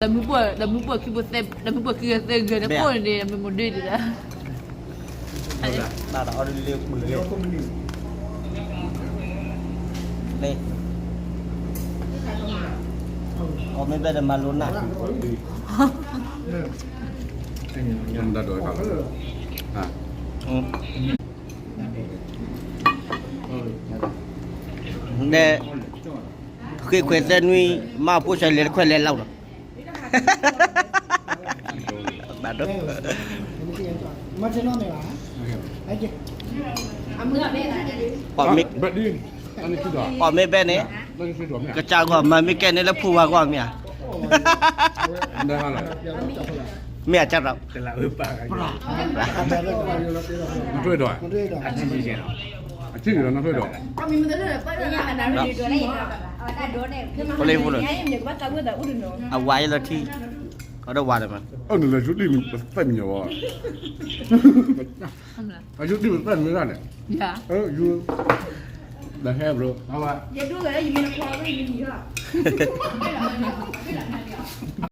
ဒီးမုၢ်ပှၢ်, ဒီးမုၢ်ပှၢ်ခံဘိသဲ, ဒီးမုၢ်ပှၢ်ခံဂၤသၢဂၤန့ၣ် ကိၣ်န့ၣ် မ့ၢ်မဒုဒ်လဲၣ်. ဘၣ်တၢ်အီၣ်ဒ်လၢပှဲၤလံ. လၢ ကီၢ်မ့ၢ်ဘဲဒီးမၤလိနၢ်. န့ၣ် ဃ့ခွဲးသဲနွံ မ့ၢ်ဖိဆဲးလဲၤတခွဲးလဲၤလီၤလီၤ. ဘၣ်ဒိ ပှၤမ့ၢ်ဘဲန့ၣ် ကစၢ်ဂီၢ်မၤမ့ၢ်ကဲန့ၣ်လၢဖိဝါဂီၢ်မ့ၢ်ဧါ. မ့ၢ်အကၢ်ဒီး နထွဲဒီး အထံၣ်ဒီးနထွဲဒီး ပလ့ဖိလၢ အဝၤအံၤလီၤထံ အဒီးဝၤဒီးမး အနလဲၤဆူဒံၣ်ပသဲၣ်မံၤညီၤဝဲ အဆူဒံၣ်ပသဲၣ်မံၤတၢ်န့ၣ် ယ ဒီးဟဲဘျီ